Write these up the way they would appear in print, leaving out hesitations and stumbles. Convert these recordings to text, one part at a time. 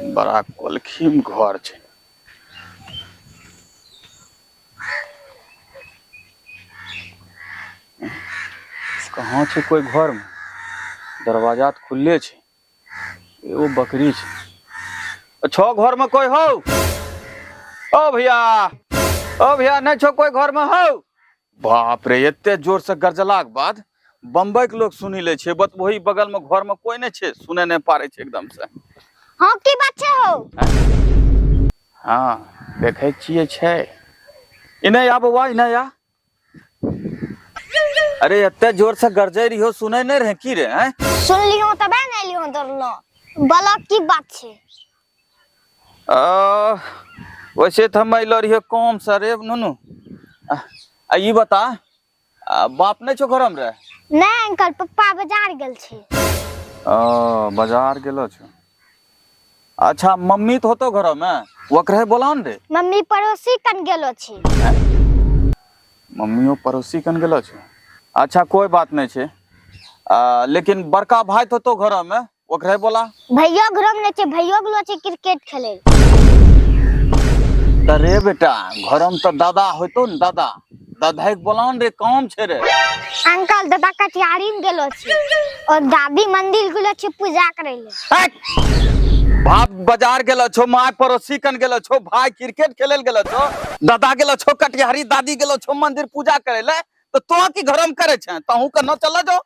बड़ा कोलखीम घर छै। कहाँ छै कोइ घरमे? दरवाजा तऽ खुलले छै। एगो बकरी छै। छो घरमे कोइ हौ? ओ भैया, ओ भैया, नहि छो कोइ घरमे हौ? बाप रे, एते जोर से गरजलाक बाद बम्बई के लोग सुनी ले छै। बस वही बगल में घर में कोई नहीं छै, सुने नहीं पारे छै एकदम से। हाँ, की बात छै हो? हाँ, देखे छियै छै। इने आ बौआ, इने आ। अरे एते जोर से गरजै रहियो, सुनै नहीं रहे की रे? हैं? सुन लियो तबे ने लियो दौड़लो। बोलो, की बात छै? वैसे तऽ हम अयलो रहियो काम से रे नुनू। आ आ ई बता, बाप नहि छौ घरमे रे? नहीं अंकल, पप्पा बाजार गेल छै। ओ, बाजार गेलो छौ। अच्छा, मम्मी तऽ होतो घरमे, ओकरे बोला ने रे। मम्मी पड़ोसी कन गेलो छै। मम्मियो पड़ोसी कन गेलो छौ। अच्छा, कोई बात नहीं छै। लेकिन बड़का भाई तो तो घर में, ओकरे बोला। भैया घर में नहीं छै, भैया गेलो छै क्रिकेट खेले। त रे बेटा, घर में तो दादा होतो न, दादा दादा के बोला न रे, काम छै रे। अंकल, दादा कटिहारी में गेलो छै और दादी मंदिर गेलो छै पूजा करे ले। हट! बाप बाजार गेलो छो, माय पड़ोसी कन गेलो छो, भाई क्रिकेट खेले गेलो छो, दादा गेलो छो कटिहारी, दादी गेलो छो मंदिर पूजा करे ले, तो तो की घर में करे छे? तहू के न चल जो।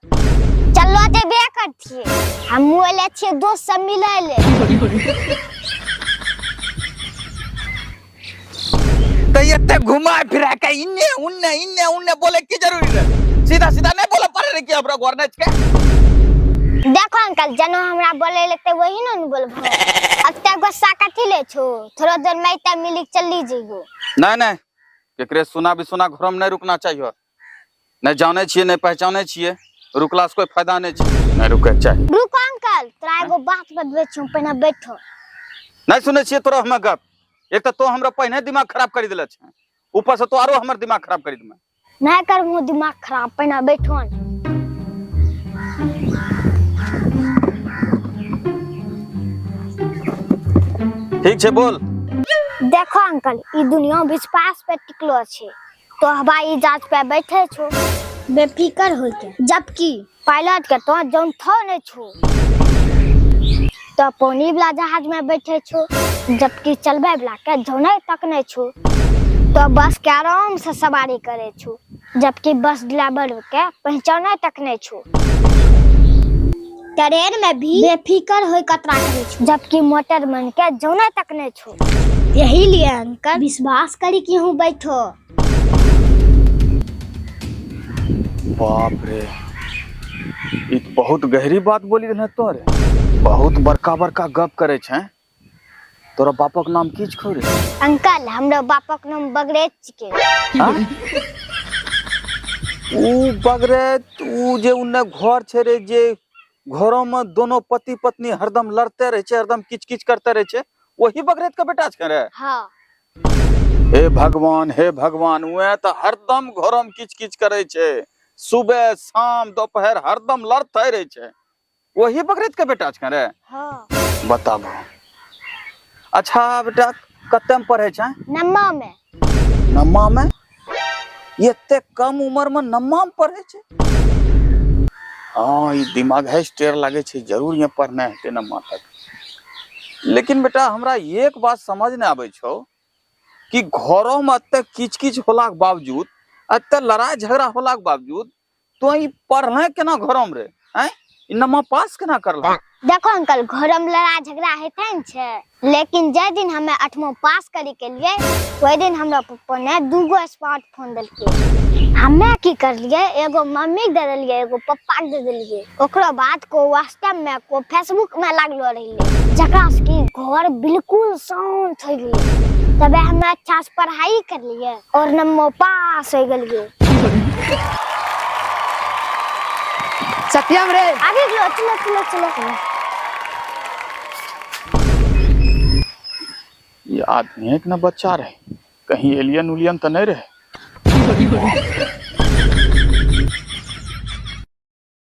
चलो जेबे करथिए, हमहूँ एले छियै दोस्त सब मिले ले। तो एते घुमा फिरा के इन्ने उन्ने इन्ने उन्ने बोले की जरूरी रे? सीधा सीधा नहीं बोले पड़े रे कि हमरा घर नहीं छे? देखो अंकल, जनो हमरा बोले ले ते वही न न बोलबो। अत्ते गुस्सा कथी ले छो? थोड़ा देर में इतना मिली के चली जइबो। नहीं नहीं, केकरे सुना भी सुना घर में नहीं रुकना चाहिए। नहीं जाने छिए, नहीं पहचाने छिए, रुकला से कोई फायदा नहीं छे, नहीं रुके चाहिए। रुको अंकल, तोरा एगो बात बतबै छियौ, पहिने बैठो। नहीं सुनै छिए तोरा हम गप। एक तो तो हमरा पहिने दिमाग खराब करी देले छे, ऊपर से तो आरो हमर दिमाग खराब करी देमे। नहीं करबो दिमाग खराब, पहिने बैठो। ठीक छे, बोल। देखो अंकल, ई दुनिया विश्वास पे टिकलो छे, तो हवाई जहाज पे बैठे छो बेफिकर होके, जबकि पायलट के तो जौन थो नहीं छो। तो पानी वाला जहाज में बैठे छो, जबकि चलबे वाला के जौने तक नहीं छो। तो बस के आराम से सवारी करे छो, जबकि बस ड्राइवर के पहचाने तक नहीं छो। ट्रेन में भी बेफिकर होय कतरा करे छो, जबकि मोटर मन के जौने तक नहीं छो। यही लिए अंकल, विश्वास करी कि हूँ बैठो। बाप रे, ई त बहुत गहरी बात बोली देने तोरे। बहुत बड़का बड़का गप करे छे। तोरा बापक नाम की छौ रे? अंकल, हमरा बापक नाम बगरेज छिकै। हाँ? ऊ बगरेज, ऊ जे उन्ने घर छै रे, जे घरों में दोनों पति पत्नी हरदम लड़ते रहे छै, हरदम किच किच करते रहे छै, वही बगरेज के बेटा छै रे? हाँ। हे भगवान, हे भगवान, उहे तऽ हरदम घरों में किच किच करे छै, सुबह शाम दोपहर हरदम लड़ते रहे छै, वही बकरीद के बेटा छै रे? हाँ। बताबू। अच्छा बेटा, कते में पढ़े छै? नम्मा में। नम्मा में? एते कम उम्र में नम्मा में पढ़े छै? हाँ, ई दिमाग है स्टेर लागे छै, जरूर ये पढ़ने हेतै नम्मा तक। लेकिन बेटा, हमरा एक बात समझ नहीं आबै छौ कि घरों में एते किच किच होला के बावजूद, एते लड़ाई झगड़ा होला के बावजूद तो ई पढ़ले केना घरों में रे? हैं, ई नम्मा पास केना करल? देखो अंकल, घर में लड़ाई झगड़ा हेते न छै, लेकिन जे दिन हमें 8वां पास करे के लिए, ओहि दिन हमरा पप्पा ने 2गो स्मार्टफोन देलकै। हमें की करलिए, एगो मम्मी के दे देलिए, एगो पप्पा के दे देलिए। ओकरो बाद को व्हाट्सएप में को फेसबुक में लागलो रहिए, जकरा से कि घर बिल्कुल शांत हो गेलै। तबे हमें अच्छा से पढ़ाई करलिए और नम्बो पास हो गेलिए। सत्यम रे, आबि गेलो। चलो चलो चलो। ये आदमी एक ना बच्चा रहे, कहीं एलियन उलियन तो नहीं रहे।